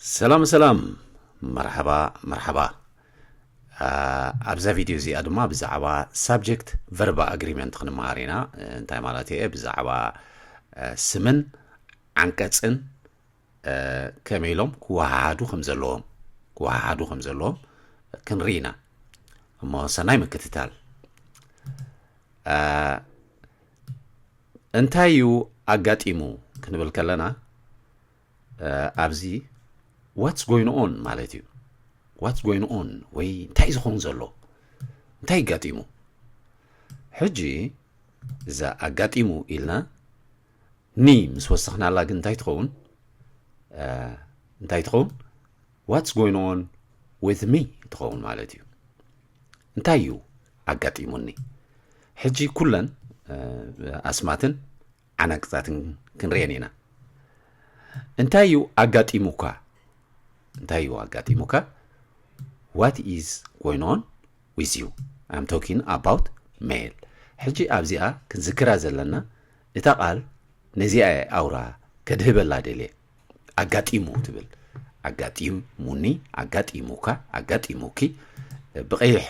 ሰላም ሰላም፣ መርሓባ መርሓባ። ኣብዛ ቪድዮ እዚኣ ድማ ብዛዕባ ሳብጀክት ቨርባ ኣግሪመንት ክንመሃር ኢና። እንታይ ማለት እየ? ብዛዕባ ስምን ዓንቀፅን ከመይ ኢሎም ክወሃሃዱ ከም ዘለዎም ክወሃሃዱ ከም ዘለዎም ክንርኢ ኢና። እሞ ሰናይ ምክትታል። እንታይ እዩ ኣጋጢሙ ክንብል ከለና ኣብዚ what's going on ማለት እዩ። What's going on ወይ እንታይ ዝኸውን ዘሎ እንታይ ይጋጢሙ? ሕጂ እዛ ኣጋጢሙ ኢልና ኒ ምስ ወሰኽናላ ግን እንታይ ትኸውን? እንታይ ትኸውን? What's going on with me ትኸውን ማለት እዩ። እንታይ እዩ ኣጋጢሙኒ? ሕጂ ኩለን ኣስማትን ዓናቅጻትን ክንርእየን ኢና። እንታይ እዩ ኣጋጢሙካ? እንታይ እዩ ኣጋጢሙካ? What is going on with you? I'm talking about male። ሕጂ ኣብዚኣ ክንዝክራ ዘለና እታ ቃል ነዚኣ እየ ኣውራ ከድህበላ ደልየ። ኣጋጢሙ ትብል። ኣጋጢሙኒ፣ ኣጋጢሙካ፣ ኣጋጢሙኪ። ብቐይሕ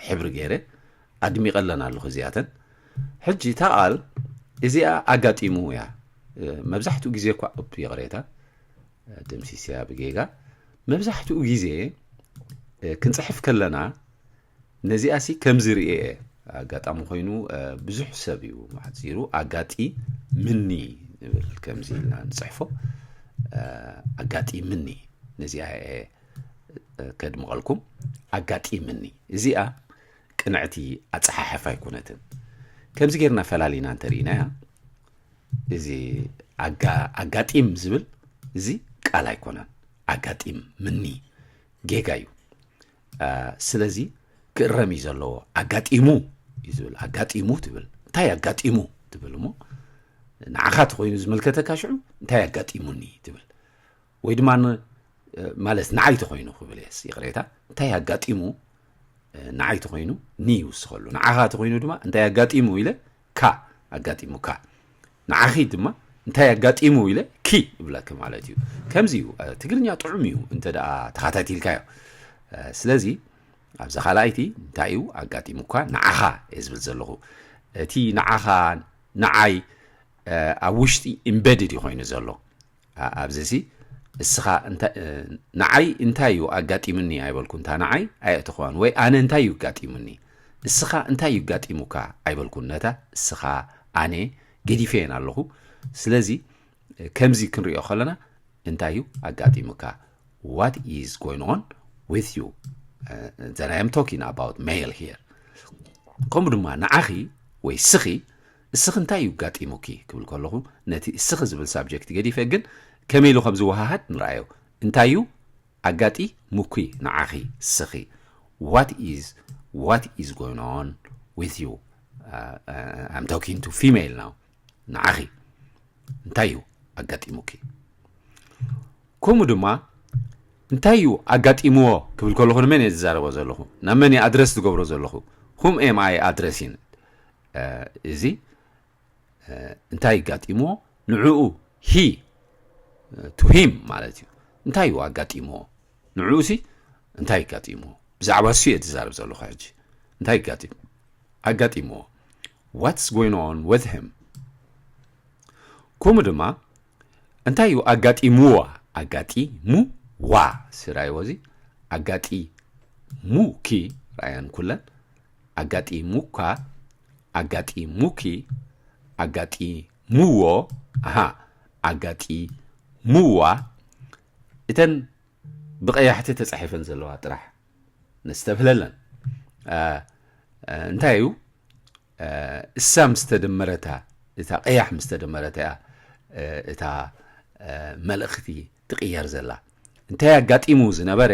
ሕብሪ ገይረ ኣድሚቐለን ኣለኹ እዚኣተን። ሕጂ እታ ቃል እዚኣ ኣጋጢሙ እያ። መብዛሕትኡ ግዜ እኳ፣ ኦፕ፣ ይቕሬታ፣ ደምሲስያ ብጌጋ። መብዛሕትኡ ግዜ ክንፅሕፍ ከለና ነዚኣሲ ከምዚ ርእየ፣ ኣጋጣሚ ኮይኑ ብዙሕ ሰብ እዩ መዓት ዚሩ ኣጋጢ ምኒ ንብል ከምዚ ኢልና ንፅሕፎ። ኣጋጢ ምኒ ነዚኣ እየ ከድምቐልኩም። ኣጋጢ ምኒ እዚኣ ቅንዕቲ ኣፀሓሕፍ ኣይኮነትን። ከምዚ ጌርና ፈላሊና እንተርኢናያ እዚ ኣጋጢም ዝብል እዚ ቃል ኣይኮነን። ኣጋጢም ምኒ ጌጋ እዩ። ስለዚ ክእረም እዩ ዘለዎ። ኣጋጢሙ እዩ ዝብል። ኣጋጢሙ ትብል። እንታይ ኣጋጢሙ ትብል እሞ ንዓኻ ተኮይኑ ዝምልከተካ ሽዑ እንታይ ኣጋጢሙኒ ትብል። ወይ ድማ ማለት ንዓይ ተኮይኑ ክብል እየስ ይቕሬታ። እንታይ ኣጋጢሙ ንዓይ ተኮይኑ ኒ ይውስኸሉ። ንዓኻ ተኮይኑ ድማ እንታይ ኣጋጢሙ ኢለ ካ ኣጋጢሙካ። ንዓኺ ድማ እንታይ ኣጋጢሙ ኢለ ኪ እብለኪ ማለት እዩ። ከምዚ እዩ። ትግርኛ ጥዑም እዩ እንተ ደኣ ተኸታቲልካዮ። ስለዚ ኣብዛ ካልኣይቲ እንታይ እዩ ኣጋጢሙካ? ንዓኻ እየ ዝብል ዘለኹ። እቲ ንዓኻ፣ ንዓይ ኣብ ውሽጢ ኢምቤድድ እዩ ኮይኑ ዘሎ። ኣብዚ ሲ እስኻ ንዓይ እንታይ እዩ ኣጋጢምኒ ኣይበልኩ። እንታ ንዓይ ኣየእተኽዋን ወይ ኣነ እንታይ እዩ ኣጋጢሙኒ፣ እስኻ እንታይ እዩ ኣጋጢሙካ ኣይበልኩን። ነታ እስኻ ኣነ ገዲፈየን ኣለኹ። ስለዚ ከምዚ ክንሪኦ ከለና እንታይ እዩ ኣጋጢሙካ? What is going on with you? Then I am talking about male here። ከምኡ ድማ ንዓኺ ወይ ስኺ፣ እስኺ እንታይ እዩ ኣጋጢሙኪ ክብል ከለኹ ነቲ እስኺ ዝብል ሳብጀክት ገዲፈ፣ ግን ከመይ ኢሉ ከም ዝወሃሃድ ንረኣዮ። እንታይ እዩ ኣጋጢሙኪ ንዓኺ ስኺ? What is what is going on with you? I'm talking to female now። ንዓኺ እንታይ እዩ ኣጋጢሙኪ? ከምኡ ድማ እንታይ እዩ ኣጋጢምዎ ክብል ከለኹ ንመን እየ ዝዛረቦ ዘለኹ? ናብ መን እየ ኣድረስ ዝገብሮ ዘለኹ? Whom am I addressing? እዚ እንታይ ኣጋጢምዎ? ንዕኡ፣ ሂ፣ ቱ ሂም ማለት እዩ። እንታይ እዩ ኣጋጢምዎ? ንዕኡ ሲ እንታይ ኣጋጢምዎ? ብዛዕባ እሱ እየ ዝዛረብ ዘለኹ ሕጂ። እንታይ ኣጋጢም ኣጋጢምዎ? What's going on with him? ከምኡ ድማ እንታይ እዩ ኣጋጢምዋ? ኣጋጢምዋ ስራይዎ እዚ ኣጋጢሙኪ ራያን ኩለን ኣጋጢሙካ ኣጋጢሙኪ ኣጋጢምዎ ኣሃ ኣጋጢምዋ እተን ብቐያሕቲ ተጻሒፈን ዘለዋ ጥራሕ ነስተብህለለን። እንታይ እዩ እሳ ምስ ተደመረታ እታ ቀያሕ ምስ ተደመረታ እያ እታ መልእኽቲ ትቕየር ዘላ። እንታይ ኣጋጢሙ ዝነበረ፣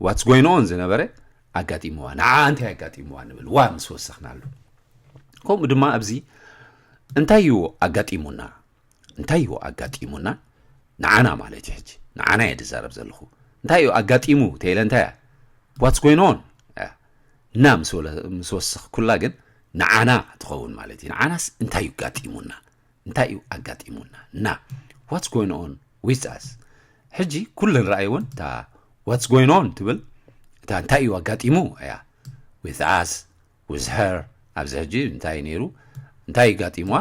ዋትስ ጎይን ኦን ዝነበረ ኣጋጢምዋ። ንዓ እንታይ ኣጋጢምዋ ንብል ዋ ምስ ወሰኽናሉ። ከምኡ ድማ ኣብዚ እንታይ እዩ ኣጋጢሙና? እንታይ እዩ ኣጋጢሙና? ንዓና ማለት እዩ። ሕጂ ንዓና እየ ዝዛረብ ዘለኹ። እንታይ እዩ ኣጋጢሙ ተይለ እንታይ እያ ዋትስ ጎይን ኦን እና ምስ ወሰኽኩላ ግን ንዓና ትኸውን ማለት እዩ። ንዓናስ እንታይ እዩ ኣጋጢሙና? እንታይ እዩ ኣጋጢሙና? እና ዋትስ ጎይን ኦን ዊዝ ኣስ? ሕጂ ኩለን ረኣይወን እታ what's going on ትብል እታ እንታይ እዩ ኣጋጢሙ እያ። With us, with her፣ ኣብዚ ሕጂ እንታይ እዩ ነይሩ? እንታይ እዩ ኣጋጢምዋ?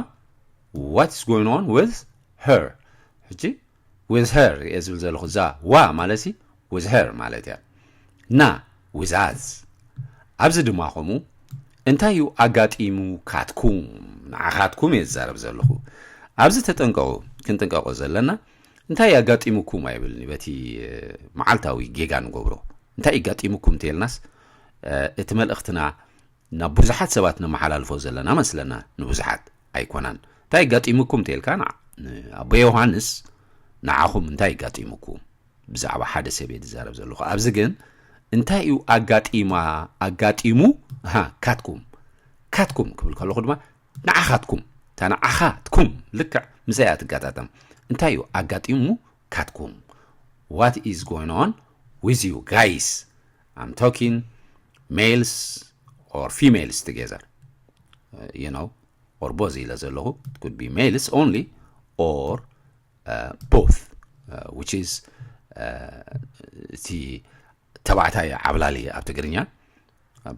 What's going on with her? ሕጂ with her እየ ዝብል ዘለኹ። እዛ ዋ ማለት ሲ with her ማለት እያ። ና with us። ኣብዚ ድማ ከምኡ እንታይ እዩ ኣጋጢሙ ካትኩም? ንዓኻትኩም እየ ዝዛረብ ዘለኹ። ኣብዚ ተጠንቀቑ፣ ክንጥንቀቆ ዘለና እንታይ ኣጋጢሙኩም ኣይብልን እዩ። በቲ መዓልታዊ ጌጋ ንገብሮ እንታይ ይጋጢሙኩም እንተልናስ እቲ መልእኽትና ናብ ብዙሓት ሰባት ነመሓላልፎ ዘለና መስለና። ንብዙሓት ኣይኮናን። እንታይ ይጋጢሙኩም እንተልካ ንዓ- ንኣቦ ዮሃንስ ንዓኹም እንታይ ይጋጢሙኩም? ብዛዕባ ሓደ ሰብ እየ ዝዛረብ ዘለኹ። ኣብዚ ግን እንታይ እዩ ኣጋጢማ? ኣጋጢሙ? ሃ፣ ካትኩም፣ ካትኩም ክብል ከለኹ ድማ ንዓኻትኩም፣ እታ ንዓኻትኩም ልክዕ ምስኣ እያ ትጋጣጠም። እንታይ እዩ ኣጋጢሙ? ካትኩም። What is going on with you guys? I'm talking males or females together, you know, or both ኢለ ዘለኹ። It could be males only or both, which is እቲ ተባዕታይ ዓብላሊ ኣብ ትግርኛ።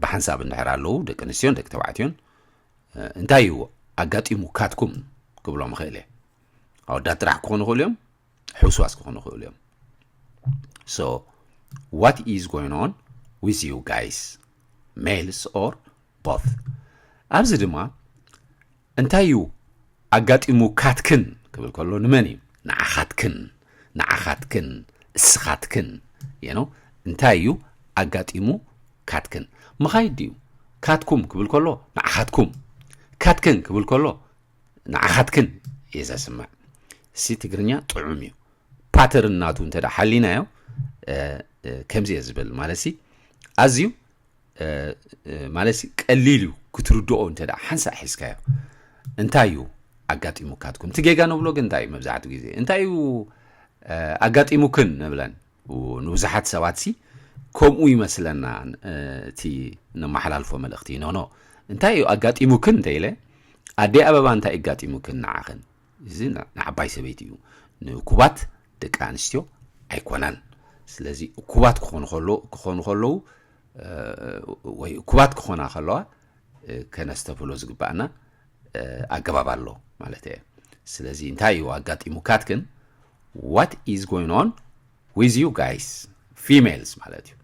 ብሓንሳብ እንድሕር ኣለዉ ደቂ ኣንስትዮን ደቂ ተባዕትዮን እንታይ እዩ ኣጋጢሙ ካትኩም ክብሎም ይኽእል እየ። ኣወዳት ጥራሕ ክኾኑ ይኽእሉ እዮም፣ ሕውስዋስ ክኾኑ ይኽእሉ እዮም። So what is going on with you guys, males or both? ኣብዚ ድማ እንታይ እዩ ኣጋጢሙ ካትክን ክብል ከሎ ንመን እዩ? ንዓኻትክን፣ ንዓኻትክን፣ እስኻትክን። You know? እንታይ እዩ ኣጋጢሙ ካትክን? ምኻይድ ድዩ? ካትኩም ክብል ከሎ ንዓኻትኩም፣ ካትክን ክብል ከሎ ንዓኻትክን እየ ዘስምዕ። እሲ ትግርኛ ጥዑም እዩ። ፓተርን ናቱ እንተ ደኣ ሓሊናዮ ከምዚ እየ ዝብል ማለት ሲ ኣዝዩ ማለት ቀሊል እዩ ክትርድኦ እንተ ደኣ ሓንሳእ ሒዝካዮ። እንታይ እዩ ኣጋጢሙካትኩም? እቲ ጌጋ ንብሎ ግን እንታይ እዩ? መብዛሕትኡ ግዜ እንታይ እዩ ኣጋጢሙክን ንብለን ንብዙሓት ሰባት ሲ ከምኡ ይመስለና። እቲ ነመሓላልፎ መልእኽቲ ኖኖ እንታይ እዩ ኣጋጢሙክን እንተ ኢለ ኣደይ ኣበባ እንታይ እዩ ኣጋጢሙክን ንዓኽን? እዚ ንዓባይ ሰበይቲ እዩ። ንእኩባት ደቂ ኣንስትዮ ኣይኮናን። ስለዚ እኩባት ክኾኑ ከለዉ ወይ እኩባት ክኾና ከለዋ ከነስተብህሎ ዝግባኣና ኣገባብ ኣሎ ማለት እየ። ስለዚ እንታይ እዩ ኣጋጢሙካትክን? What is going on with you guys, females ማለት እዩ።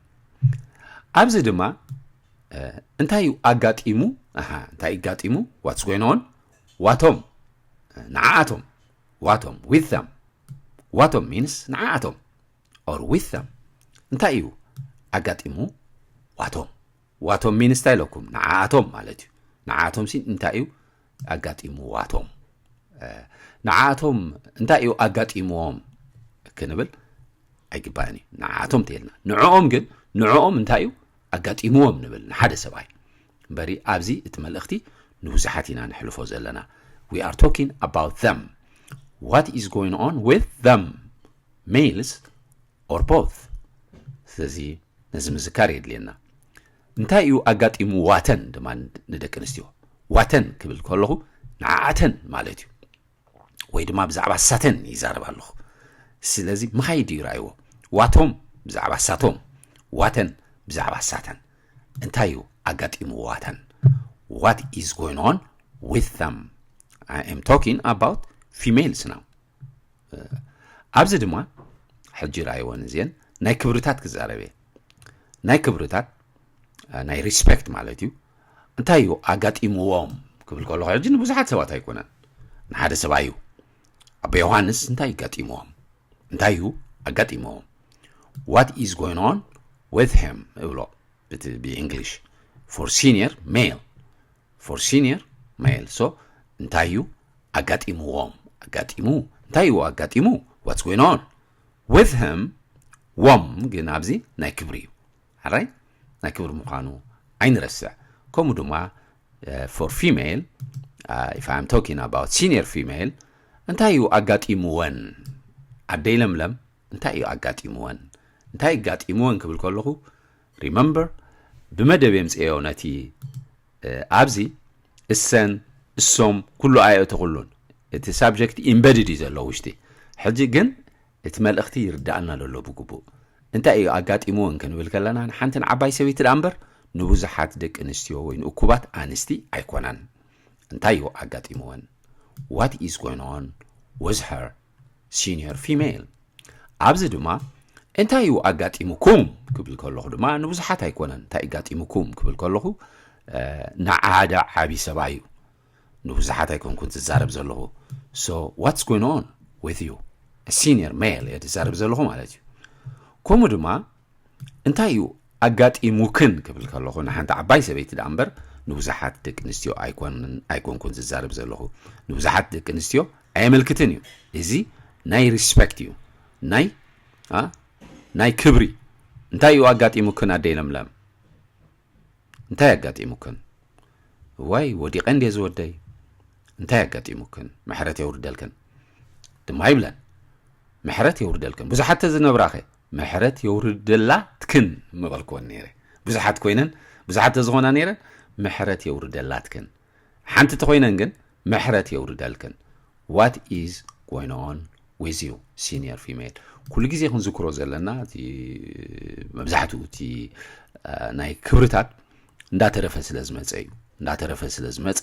ኣብዚ ድማ እንታይ እዩ ኣጋጢሙ? ኣሃ፣ እንታይ እዩ ኣጋጢሙ? What's going on? ዋቶም፣ ንዓኣቶም፣ ዋቶም፣ with them። ዋቶም means ንዓኣቶም or with them። እንታይ እዩ ኣጋጢሙ? ዋቶም። ዋቶም means እንታይ ኢለኩም? ንዓኣቶም ማለት እዩ። ንዓኣቶም ሲ እንታይ እዩ ኣጋጢሙ? ዋቶም። ንዓኣቶም እንታይ እዩ ኣጋጢምዎም ክንብል ኣይግባእን እዩ። ንዓኣቶም ተይልና ንዕኦም ግን ንዕኦም እንታይ እዩ ኣጋጢምዎም ንብል ንሓደ ሰብኣይ እምበሪ ኣብዚ እቲ መልእኽቲ ንብዙሓት ኢና ንሕልፎ ዘለና። We are talking about them. What is going on with them, males or both? ስለዚ ነዚ ምዝካር የድልየና። እንታይ እዩ ኣጋጢሙ ዋተን ድማ ንደቂ ኣንስትዮ? ዋተን ክብል ከለኹ ንዓኣተን ማለት እዩ። ወይ ድማ ብዛዕባ ሳተን ይዛረብ ኣለኹ። ስለዚ ምኻይድ እዩ ራእይዎ። ዋቶም ብዛዕባ ሳቶም፣ ዋተን ብዛዕባ ሳተን። እንታይ እዩ ኣጋጢሙ ዋተን? What is going on with them? I am talking about females now. ኣብዚ ድማ ሕጂ ራእይወን እዚአን ናይ ክብርታት ክዛረብ እየ። ናይ ክብርታት ናይ ሪስፔክት ማለት እዩ። እንታይ እዩ ኣጋጢምዎም ክብል ከለኹ ሕጂ ንብዙሓት ሰባት ኣይኮነን፣ ንሓደ ሰብኣይ እዩ። ኣቦ ዮሃንስ እንታይ ኣጋጢምዎም? እንታይ እዩ ኣጋጢምዎም? What is going on with him እብሎ ብእንግሊሽ። For senior male, for senior male። So እንታይ እዩ ኣጋጢምዎም? ኣጋጢሙ እንታይ እዩ ኣጋጢሙ? What's going on with him? ዎም ግን ኣብዚ ናይ ክብሪ እዩ። ኣራይ ናይ ክብሪ ምዃኑ ኣይንረስዕ። ከምኡ ድማ for female, if I'm talking about senior female እንታይ እዩ ኣጋጢምወን? ኣደይ ለምለም እንታይ እዩ ኣጋጢምወን? እንታይ ኣጋጢምወን ክብል ከለኹ remember ብመደብ የምፅአዮ ነቲ ኣብዚ እሰን እሶም ኩሉ ኣየእተኹሉን። እቲ ሳብጀክት ኢምበድድ እዩ ዘሎ ውሽጢ። ሕጂ ግን እቲ መልእኽቲ ይርዳኣና ዘሎ ብግቡእ። እንታይ እዩ ኣጋጢምወን ክንብል ከለና፣ ንሓንቲ ንዓባይ ሰበይቲ ደኣ እምበር ንብዙሓት ደቂ ኣንስትዮ ወይ ንእኩባት ኣንስቲ ኣይኮነን። እንታይ እዩ ኣጋጢምወን? What is going on with her? Senior female። ኣብዚ ድማ እንታይ እዩ ኣጋጢሙኩም ክብል ከለኹ ድማ ንብዙሓት ኣይኮነን። እንታይ ኣጋጢሙኩም ክብል ከለኹ ንዓደ ዓቢ ሰብኣይ እዩ። ንብዙሓት ኣይኮንኩን ዝዛረብ ዘለኹ። So what's going on with you? Senior male እየ ዝዛረብ ዘለኹ ማለት እዩ። ከምኡ ድማ እንታይ እዩ ኣጋጢሙክን ክብል ከለኹ ንሓንቲ ዓባይ ሰበይቲ ደኣ እምበር ንብዙሓት ደቂ ኣንስትዮ ኣይኮንኩን ዝዛረብ ዘለኹ። ንብዙሓት ደቂ ኣንስትዮ ኣየመልክትን እዩ። እዚ ናይ ሪስፔክት እዩ፣ ናይ ናይ ክብሪ። እንታይ እዩ ኣጋጢሙክን ኣደይ ለምለም? እንታይ ኣጋጢሙክን? ዋይ ወዲቐ እንዴ ዝወደይ? እንታይ ኣጋጢሙክን? ምሕረት የውርደልክን ድማ ይብለን። ምሕረት የውርደልክን። ብዙሓት ተዝነብራኸ ምሕረት የውርደላትክን ምበልክወን ነይረ። ብዙሓት ኮይነን፣ ብዙሓት ተዝኾና ነይረን፣ ምሕረት የውርደላትክን። ሓንቲ ተኾይነን ግን ምሕረት የውርደልክን። What is going on with you, senior female? ኩሉ ግዜ ክንዝክሮ ዘለና እቲ መብዛሕትኡ እቲ ናይ ክብርታት እንዳተረፈ ስለ ዝመፀ እዩ። እንዳተረፈ ስለ ዝመፀ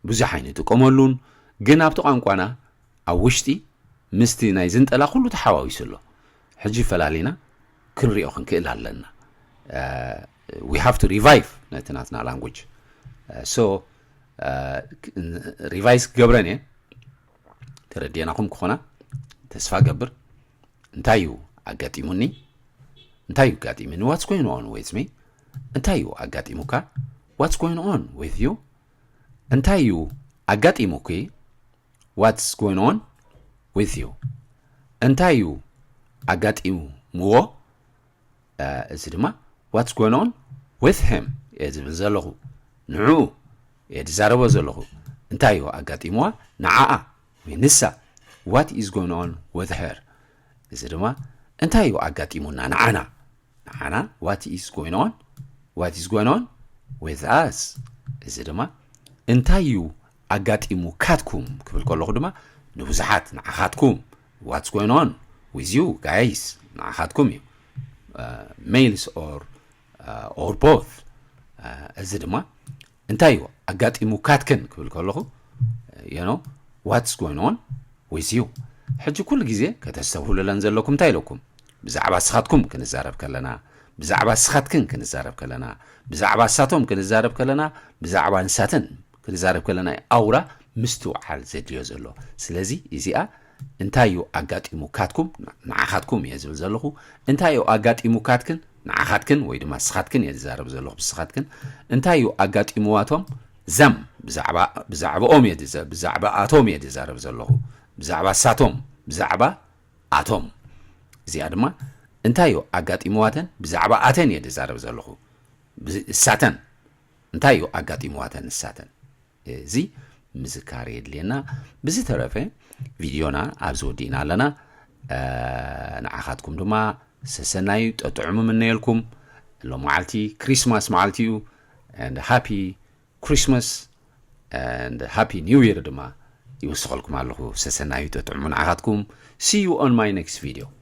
ብዙሕ ኣይንጥቀመሉን። ግን ኣብቲ ቋንቋና ኣብ ውሽጢ ምስቲ ናይ ዝንጠላ ኩሉ ተሓዋዊሱ ኣሎ። ሕጂ ፈላሊና ክንሪኦ ክንክእል ኣለና። We have to revive ነቲ ናትና language። So revise ክገብረን እየ። ተረዲእናኹም ክኾና ተስፋ ገብር። እንታይ እዩ ኣጋጢሙኒ? እንታይ እዩ ኣጋጢሙኒ? What's going on with me? እንታይ እዩ ኣጋጢሙካ? What's going on with you? እንታይ እዩ ኣጋጢሙኪ? What's going on with you? እንታይ እዩ ኣጋጢምዎ? እዚ ድማ what's going on with him እየ ዝብል ዘለኹ። ንዕኡ እየ ዝዛረቦ ዘለኹ። እንታይ እዩ ኣጋጢምዋ ንዓኣ ወይ ንሳ? What is going on with her? እዚ ድማ እንታይ እዩ ኣጋጢሙና ንዓና? ንዓና what is going on? What is going on with us? እዚ ድማ እንታይ እዩ ኣጋጢሙካትኩም ክብል ከለኹ ድማ ንብዙሓት ንዓኻትኩም። What's going on with you guys? ንዓኻትኩም እዩ። Males or or both። እዚ ድማ እንታይ እዩ ኣጋጢሙካትክን ክብል ከለኹ you know what's going on with you። ሕጂ ኩሉ ግዜ ከተስተብህሉለን ዘለኩም እንታይ ኢለኩም? ብዛዕባ ስኻትኩም ክንዛረብ ከለና፣ ብዛዕባ ስኻትክን ክንዛረብ ከለና፣ ብዛዕባ እሳቶም ክንዛረብ ከለና፣ ብዛዕባ ንሳተን ክንዛረብ ከለና እዩ ኣውራ ምስትውዓል ዘድልዮ ዘሎ። ስለዚ እዚኣ እንታይ እዩ ኣጋጢሙካትኩም? ንዓኻትኩም እየ ዝብል ዘለኹ። እንታይ እዩ ኣጋጢሙካትክን? ንዓኻትክን ወይ ድማ ስኻትክን እየ ዝዛረብ ዘለኹ። ብስኻትክን እንታይ እዩ ኣጋጢምዋቶም? ዘም ብዛዕባኦም እየ ዝዘ- ብዛዕባ ኣቶም እየ ዝዛረብ ዘለኹ። ብዛዕባ እሳቶም፣ ብዛዕባ ኣቶም። እዚኣ ድማ እንታይ እዩ ኣጋጢምዋተን? ብዛዕባ ኣተን እየ ዝዛረብ ዘለኹ። እሳተን እንታይ እዩ ኣጋጢምዋተን? እሳተን እዚ ምዝካር የድልየና። ብዝተረፈ ቪድዮና ኣብዚ ወዲእና ኣለና። ንዓኻትኩም ድማ ሰሰናዩ ጠጥዑሙ ምነየልኩም። ሎም መዓልቲ ክሪስማስ መዓልቲ እዩ። And happy Christmas and happy new year ድማ ይውስኸልኩም ኣለኹ። ሰሰናዩ ጠጥዑሙ ንዓኻትኩም። See you on my next video.